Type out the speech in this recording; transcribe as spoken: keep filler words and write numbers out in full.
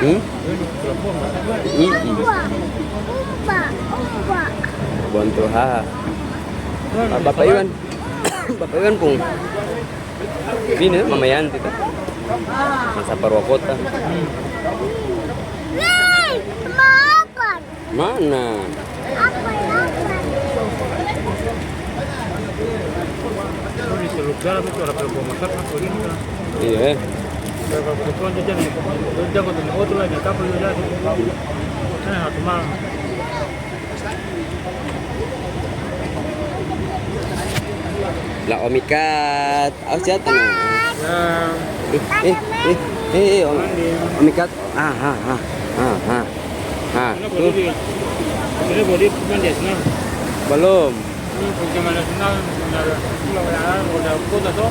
Hmm? Hmm. Bantu, ha. Bapak Iwan. Bapak Iwan pung. Ini Mama Yanti tuh. Masa Parwa Kota. Mana? Di Teluk Dalam itu ada pelabuhan besar, kan, Korinta. Iya, eh. Ada pelabuhan besar, dia jalan. Dia jalan ke oto lagi, kapal juga jadi. Nah, satu malam. Lah, Om Ikat. Awas jatuh, nah. Ya. Eh, eh, eh, eh, eh, Om, Om Ikat. Ah, ah, ah, ah, ah. Ah, ini tuh. Boleh di, ini boleh di, cuman dia senang. Belum. Ini perkembangan nasional, udah, udah, udah, udah,